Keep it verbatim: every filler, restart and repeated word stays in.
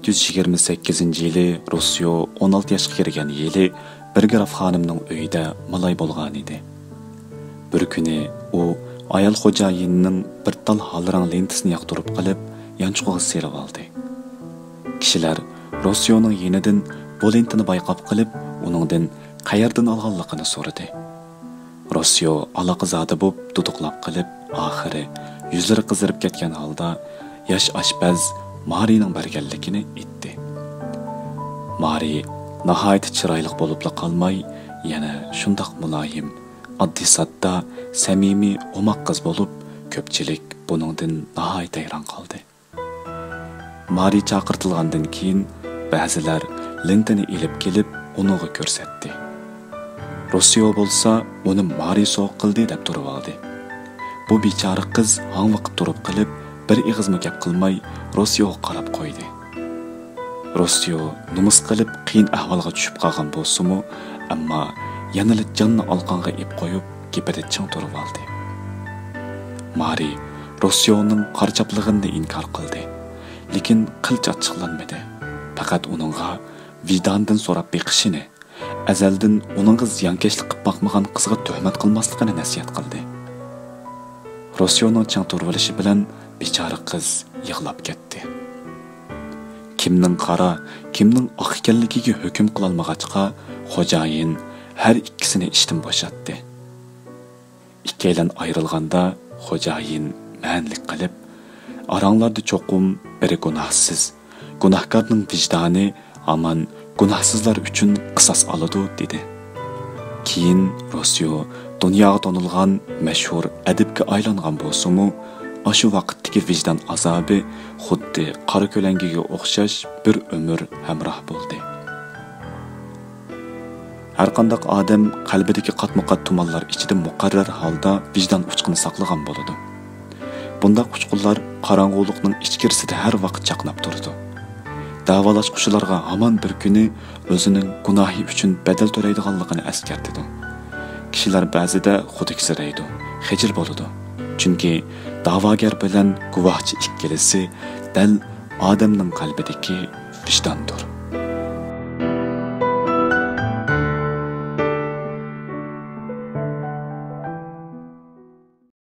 يۈز يىگىرمە سەككىزىنچى يىلى روسيو ئون ئالتە ياشقا كىرگەن يىلى بىر گراف خانىمنىڭ ئۆيىدە مالاي بولغانىدى. بىر كۈنى ئۇ ئايال خوجايىننىڭ بىر تال ھال رەڭ لېنتىسىنى ياقتۇرۇپ قېلىپ، يانچۇقىغا سېلىۋالدى. كىشىلەر روسيونىڭ يېنىدىن بۇ لېنتىنى بايقاپ قېلىپ، ئۇنىڭدىن قەيەردىن ئالغانلىقىنى سورىدى. روسيو ئالاقىزادە بوپ دۇدۇقلاپ قېلىپ، ئاخىرى يۈزلىرى قىزىرىپ كەتكەن ھالدا ياش ئاشپەز مارىنىڭ بەرگەنلىكىنى ئېيتتى. مارى ناھايىتى چىرايلىق بولۇپلا قالماي، يەنە شۇنداق مۇلايىم، ئاددىي ساددا، سەمىمىي، ئوماق قىز بولۇپ، كۆپچىلىك بۇنىڭدىن ناھايىتى ھەيران قالدى. مارى چاقىرتىلغاندىن كېيىن، بەزىلەر لېنتىنى ئېلىپ كېلىپ، ئۇنىڭغا كۆرسەتتى. روسيو بولسا، ئۇنى مارى سوۋغا قىلدى، دەپ تۇرۇۋالدى. بۇ بىچارە قىز ھاڭۋېقىپ تۇرۇپ قېلىپ، بىر ئېغىزمۇ گەپ قىلماي، روسيوغا قاراپ قويدى. روسيو نومۇس قىلىپ قىيىن ئەھۋالغا چۈشۈپ قالغان بولسىمۇ، ئەمما يەنىلا جاننى ئالقانغا ئېپ قويۇپ، گېپىدە چىڭ تۇرۇۋالدى. مارى روسيونىڭ قارىچاپلىقىنى ئىنكار قىلدى، لېكىن قىلچە ئاچچىقلانمىدى. پەقەت ئۇنىڭغا ۋىجداندىن سوراپ بېقىشىنى، ئەزەلدىن ئۇنىڭغا زىيانكەشلىك قىلىپ باقمىغان قىزغا تۆھمەت قىلماسلىقىنى نەسىھەت قىلدى. روسيونىڭ چىڭ تۇرۇۋېلىشى بىلەن بىچارە قىز يىغلاپ كەتتى. كىمنىڭ قارا، كىمنىڭ ئاق ئىكەنلىكىگە ھۆكۈم قىلالمىغاچقا، خوجايىن ھەر ئىككىسىنى ئىشتىن بوشاتتى. ئىككىيلەن ئايرىلغاندا، خوجايىن مەنىلىك قىلىپ، «ئاراڭلاردا چوقۇم بىرى گۇناھسىز، گۇناھكارنىڭ ۋىجدانى ھامان گۇناھسىزلار ئۈچۈن قىساس ئالىدۇ» دېدى. كېيىن روسيو دۇنياغا تونۇلغان مەشھۇر ئەدىبكە ئايلانغان بولسىمۇ، ئاشۇ ۋاقىتتىكى ۋىجدان ئازابى خۇددى قارا كۆلەڭگىگە ئوخشاش بىر ئۆمۈر ھەمراھ بولدى. ھەرقانداق ئادەم قەلبىدىكى قاتمۇقات تۇمانلار ئىچىدە مۇقەررەر ھالدا ۋىجدان ئۇچقۇنى ساقلىغان بولىدۇ. بۇنداق ئۇچقۇنلار قاراڭغۇلۇقنىڭ ئىچكىرىسىدە ھەر ۋاقىت چاقناپ تۇرىدۇ. دەۋالاشقۇچىلارغا ھامان بىر كۈنى ئۆزىنىڭ گۇناھى ئۈچۈن بەدەل تۆلەيدىغانلىقىنى ئەسكەرتىدۇ. كىشىلەر بەزىدە خۇدۈكسىرەيدۇ، خىجىل بولىدۇ. چۈنكى دەۋاگەر بىلەن گۇۋاھچى ئىككىلىسى دەل ئادەمنىڭ قەلبىدىكى ۋىجداندۇر.